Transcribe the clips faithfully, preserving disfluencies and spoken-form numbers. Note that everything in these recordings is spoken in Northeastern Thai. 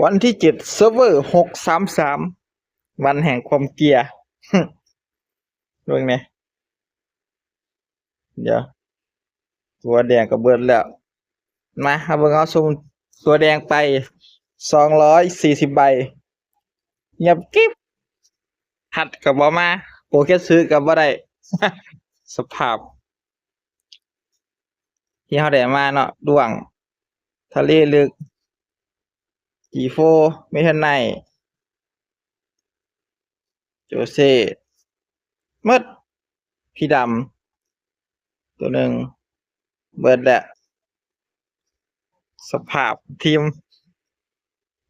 วันที่เจ็ด เซิร์ฟเวอร์ หกสามสาม วันแห่งความเกลียด เบิ่งแหน่ เดี๋ยว ตัวแดงก็เบิดแล้ว มา เอาเบิ่ง เอาซุ่มตัวแดงไป สองร้อยสี่สิบใบ เงียบกริบ ฮัดก็บ่มา โอเค ซื้อก็บ่ได้ สภาพ ที่เฮาได้มาเนาะ ด้วง ทะเลลึก จีโฟร์ เมทัลไนท์ โจเซ่ หมด พี่ดำ ตัวหนึ่ง เบิดแล้ว สภาพทีม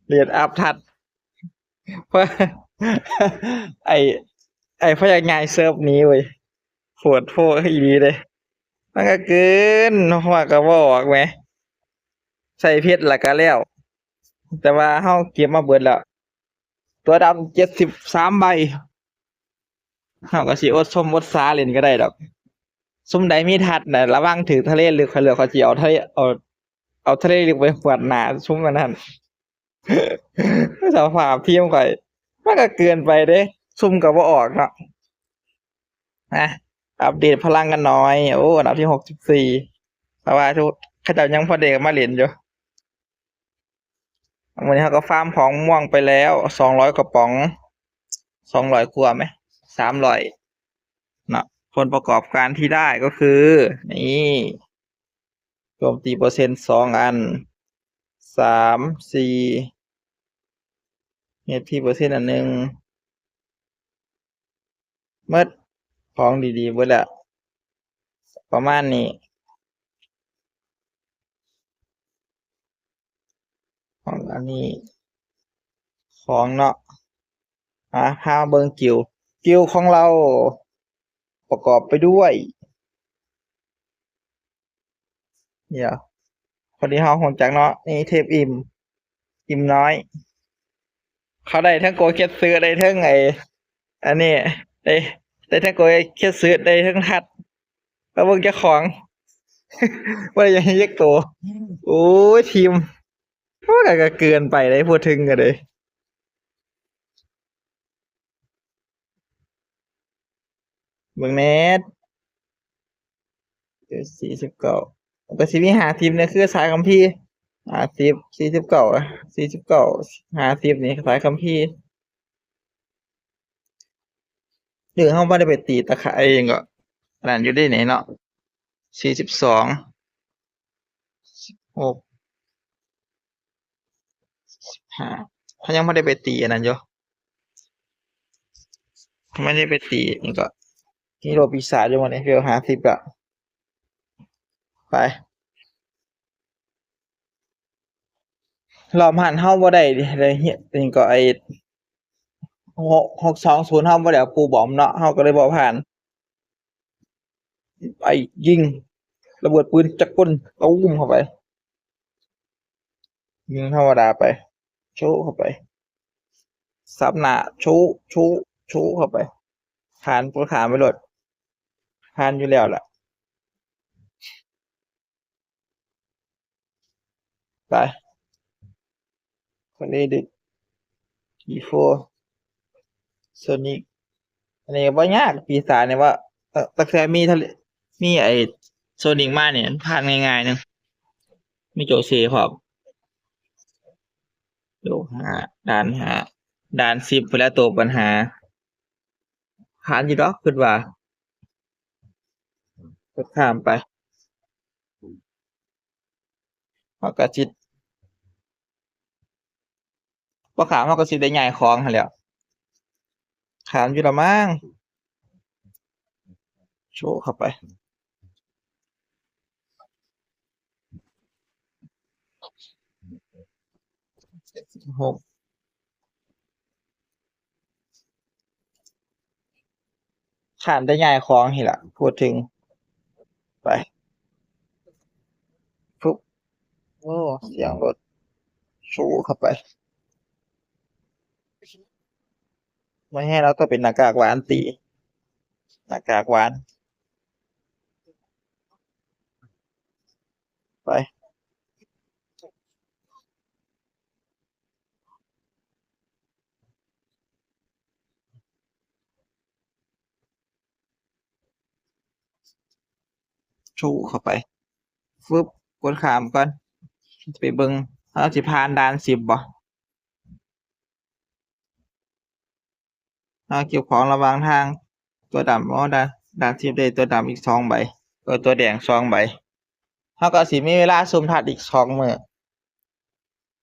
เลียดอัพทัด เพราะ ไอ้ ไอ้พยักงายเซิร์ฟนี้เว้ย โหดโพดอีหลีเลย มันก็เกิน หัวก็บ่ออกแหม ใส่เพชรละก็แล้ว แต่ว่าเฮาเก็บมาเบิดแล้ว ตัวดำ เจ็ดสิบสามใบ เฮาก็สิอดส้มอดสาเล่นก็ได้ดอก ซุมใดมีทัดน่ะ ระวังถืกทะเลลึก เขาเหลือเขาสิเอาทะเล เอา เอาทะเลลึกไปขวดหน้าซุมมันนั่น สภาพทีมข่อย มันก็เกินไปเด้ ซุมก็บ่ออกเนาะ นะ อัปเดตพลังกันหน่อย โอ้ อันดับที่ หกสิบสี่ แต่ว่าทุก เขาเจ้ายังพอได้มาเล่นอยู่ วันนี้เราก็ฟาร์มของม่วงไปแล้ว สองร้อยกว่าป๋อง สองร้อยกว่าไหม สามร้อย เนาะ ผลประกอบการที่ได้ก็คือ นี่ โจมตีเปอร์เซ็นต์สองอัน สาม สี่ เอชพีเปอร์เซ็นต์อันหนึ่ง หมด ของดีๆเบิดแล้ว ประมาณนี้ ของอันนี้ ของเนาะ อ่ะ พาเบิ่งกิลด์ กิลด์ของเรา ประกอบไปด้วย เดี๋ยว พอดีเฮาฮู้จักเนาะ นี่เทพอิ่ม อิ่มน้อย เขาได้ทั้งโกเก็ตซื้อ ได้ทั้งไอ้ อันนี้ ได้ ได้ทั้งโกเก็ตซื้อ ได้ทั้งทัด แล้วเบิ่งเจ้าของ ว่าอย่างนี้ยักโต โอ้ย ทีม ว่าก็เกินไปเลย พูดถึงกันเลย เบิ่งแหน่ เดี๋ยว สี่สิบเก้า มันก็สิมี ห้าสิบเนี่ย คือสายคัมภีร์ ห้าสิบ สี่สิบเก้า อะ สี่สิบเก้า ห้าสิบ นี่สายคัมภีร์ หรือเฮาบ่ได้ไปตีตะข่ายเองก็ อันนั้นอยู่ได้นี่เนาะ สี่สิบสอง สิบหก สิบห้า เขายังไม่ได้ไปตีอันนั้นอยู่ ไม่ได้ไปตีนี่ก็ ฮีโร่ปีศาจอยู่วันนี้ เวล ห้าสิบ ละ ไป รอบหั้นเฮาบ่ได้เด้ ได้เฮ็ดนี่ก็ไอ้ หก หกสองศูนย์ เฮาบ่ได้เอาปูบอมเนาะ เฮาก็เลยบ่ผ่าน ไอ้ยิง ระเบิดปืนจักรกล ตูมเข้าไป ยิงธรรมดาไป โชะเข้าไป สับหน้า โชะ โชะ โชะเข้าไป ผ่าน ก็ผ่านไปโลด ผ่านอยู่แล้วล่ะ ไป คนนี้ดิ ทีโฟร์ โซนิก อันนี้บ่ยาก ปีศาจเนี่ยว่า เอ่อ ตั้งแต่มีทะเล มีไอ้โซนิกมาเนี่ย มันผ่านง่ายๆนึง มีโจเซ่พร้อม โลห้า ด่านห้า ด่านสิบไปแล้ว ตัวปัญหา ผ่านอยู่ดอก คิดว่า ก็ข้ามไป เฮาก็สิ บ่ข้าม เฮาก็สิได้ย้ายของหั้นแหล้ว ข้ามอยู่ละมั้ง โชะเข้าไป หก ข้ามแต่ย้ายของนี่ล่ะ พูดถึง ไป ปุ๊บ โอ้ เสียงรถ โชะเข้าไป ไม่ให้เราต้องเป็นหน้ากากหวานตี หน้ากากหวาน ไป จุเข้าไป ฟึบ กดข้ามก่อน ไปเบิ่ง เฮาสิผ่านด่านสิบบ่ เฮาเก็บของระหว่างทาง ตัวดำ อ๋อ ด่าน ด่านสิบได้ตัวดำอีกสองใบ เออ ตัวแดงสองใบ เฮาก็สิมีเวลาซุ่มทัดอีกสองมื้อ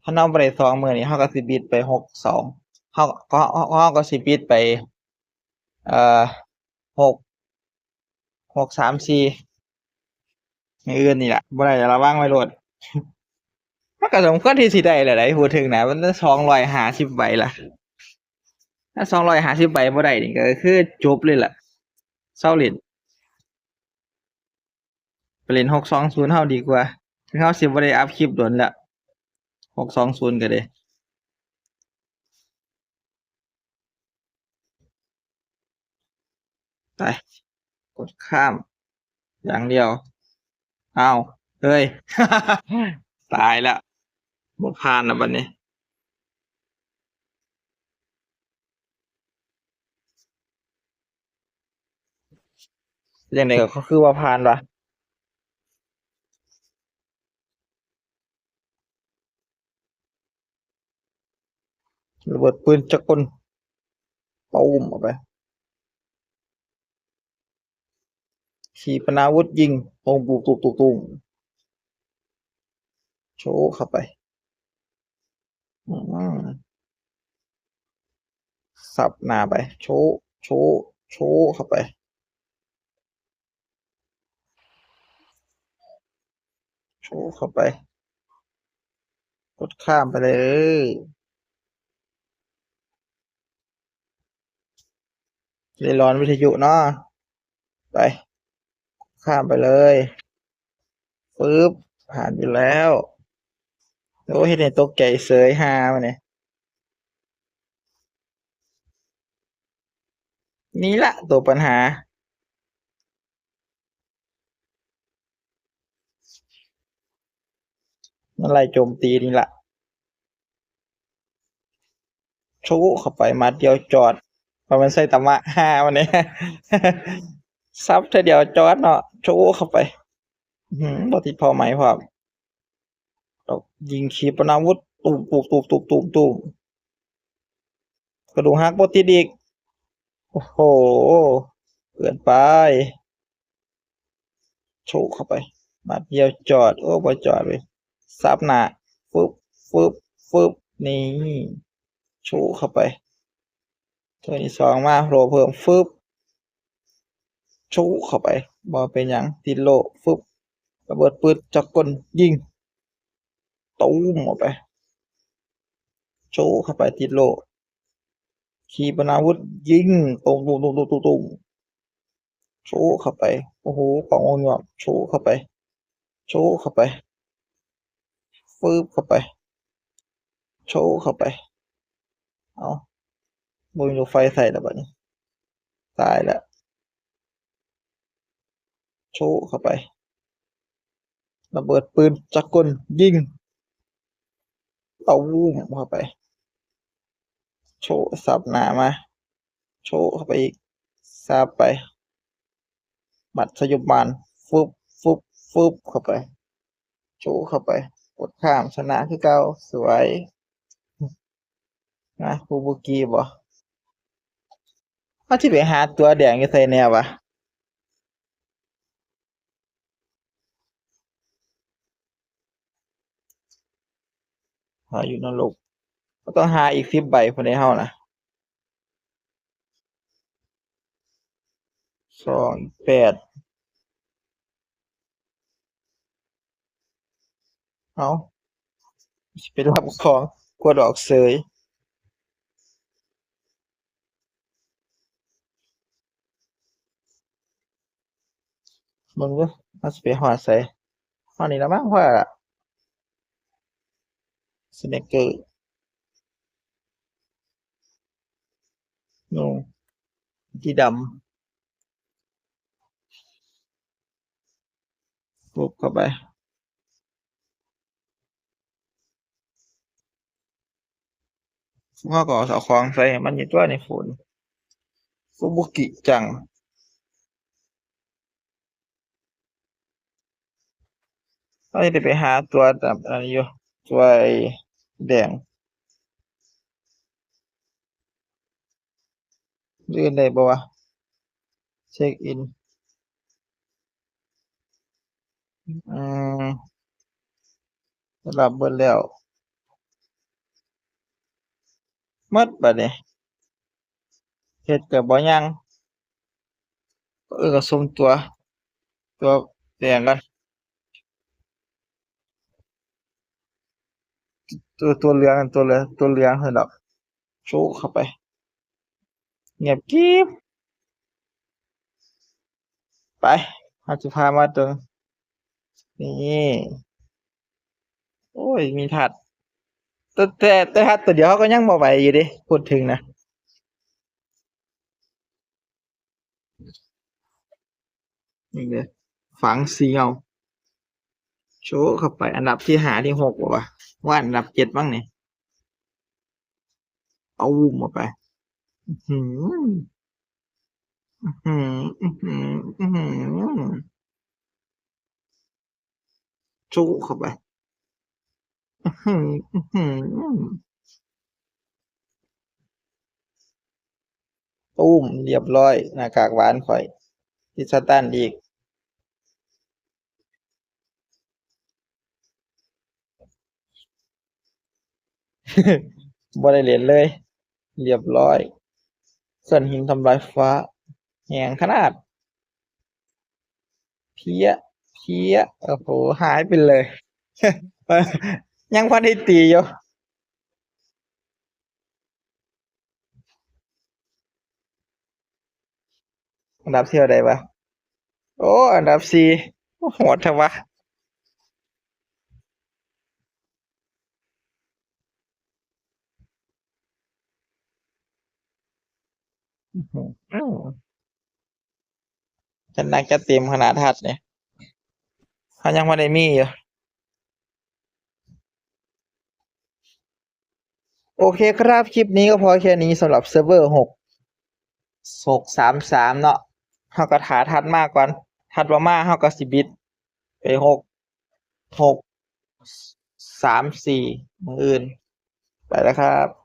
ถ้าเฮาบ่ได้สองมื้อนี่ เฮาก็สิบิดไปหกสอง เฮาก็ เฮาก็สิบิดไป เอ่อ หก หกสามสี่ มื้ออื่นนี่ล่ะ บ่ได้ระวังไว้โลด มันก็สมควรที่สิได้แหละ ได้พูดถึงนะ มันสองร้อยห้าสิบใบล่ะ ถ้าสองร้อยห้าสิบใบบ่ได้นี่ก็คือจบเลยล่ะ เซาเล่น ไปเล่นหกสองศูนย์เฮาดีกว่า ถึงเฮาสิบ่ได้อัพคลิปโดนละ หกสองศูนย์ก็ได้ ไป กดข้าม อย่างเดียว อ้าว เฮ้ย ตายละ บ่ผ่านละบัดนี้ จั่งใดก็คือว่าผ่านวะ ระเบิดปืนจักรกล ตูมเข้าไป ขีปนาวุธยิง ตูม ตูม ตูม ตูม ตูม โชะเข้าไป อืม สับหน้าไป โชะ โชะ โชะเข้าไป โชะเข้าไป กดข้ามไปเลย เล่นหลอนวิทยุเนาะ ไป ข้ามไปเลย ปึ๊บ ผ่านอยู่แล้ว โอ้ เฮ็ดให้ตกใจเสย ฮามาเนี่ย นี่ละตัวปัญหา มันไล่โจมตีนี่ละ โชะเข้าไป หมัดเดียวจอด เพราะมันไซตามะ ฮามาเนี่ย สับเทื่อเดียวจอดเนาะ โชะเข้าไป อื้อหือ บ่ติดเป้าหมายพร้อม ดอกยิงขีปนาวุธ ตูม ตูม ตูม ตูม ตูม ตูม กระดูกหักบ่ติดอีก โอ้โห เกินไป โชะเข้าไป หมัดเดียวจอด โอ้ บ่จอดเว้ย สับหน้า ฟึบ ฟึบ ฟึบ นี่ โชะเข้าไป เทื่อที่สองมา โผล่เพิ่ม ฟึบ โชะเข้าไป บ่เป็นหยัง ติดโล่ ฟึบ ระเบิดปืนจักรกล ยิง ตูมเข้าไป โชะเข้าไป ติดโล่ ขีปนาวุธ ยิง ตูม ตูม ตูม ตูม ตูม ตูม โชะเข้าไป โอ้โห ขององค์ยอด โชะเข้าไป โชะเข้าไป ฟึบเข้าไป โชะเข้าไป เอา บ่มีลูกไฟใส่แล้วบัดนี้ ตายแล้ว โชะเข้าไป ระเบิดปืนจักรกล ยิง ตูมเข้าไป โชะสับหน้ามา โชะเข้าไปอีก สับไป หมัดสยบมาร ฟึบ ฟึบ ฟึบเข้าไป โชะเข้าไป กดข้าม ชนะคือเก่า สวย นะ ฟูบุกิบ่ เฮาสิไปหาตัวแดงอยู่ไสแหน่วะ หาอยู่นรก ก็ต้องหาอีกสิบใบพุ้นเด้เฮานะ สอง แปด เอ้า สิไปรับของ กดออกเสย เบิ่งเด้อ เฮาสิไปฮอดไส ฮอดนี่ละมั้ง พอละ สแนกเกอร์ อืม สีดำ ปุ๊บเข้าไป เฮาก็เอาของใส่ให้มันอยู่ตัวนี่ ฝน ฟูบุกิจัง เ เราจะไปหาตัวแบบอันนี้อยู่ ตัวไอ้แดง เลื่อนได้ปะวะ เช็คอิน อืม รับเบิดแล้ว หมดบัดนี้ เฮ็ดก็บ่ยัง เออ ก็ส่งตัว ตัวแดงกัน ตัว ตัวเหลือง ตัวเหลือง ตัวเหลืองเท่านั้นดอก โชะเข้าไป เงียบกริบ ไป เฮาสิพามาตัว นี่ โอ้ย มีธาตุ แต่ แต่ แต่ธาตุตัวเดียวเขาก็ยังบ่ไหวอยู่เด้ พูดถึงนะ นี่เลย ฝังเสี่ยว โชะเข้าไป อันดับที่ห้า ที่หก บ่วะ ว่าอันดับเจ็ดบ้างนี่ เอาวุ้มออกไป อื้อหือ อื้อหือ อื้อหือ อื้อหือ โชะเข้าไป อื้อหือ อื้อหือ ตุ้ม เรียบร้อย หน้ากากหวานข่อย ติดสตันอีก บ่ได้เล่นเลย เรียบร้อย ส่วนหินทำลายฟ้า แหงขนาด เพี้ย เพี้ย โอ้โห หายไปเลย ยังพันได้ตีอยู่ อันดับที่เท่าใดวะ โอ้ อันดับสี่ โอ้ โหดแท้วะ อื้อหือ จัดหนักจัดเต็มขนาดธาตุเนี่ย เขายังบ่ได้มีอยู่ โอเคครับ คลิปนี้ก็พอแค่นี้สำหรับเซิร์ฟเวอร์ หก หกสามสาม เนาะ เฮาก็ถ่าธาตุมาก่อน ธาตุบ่มา เฮาก็สิบิดไป หก หกสามสี่ มื้ออื่น ไปแล้วครับ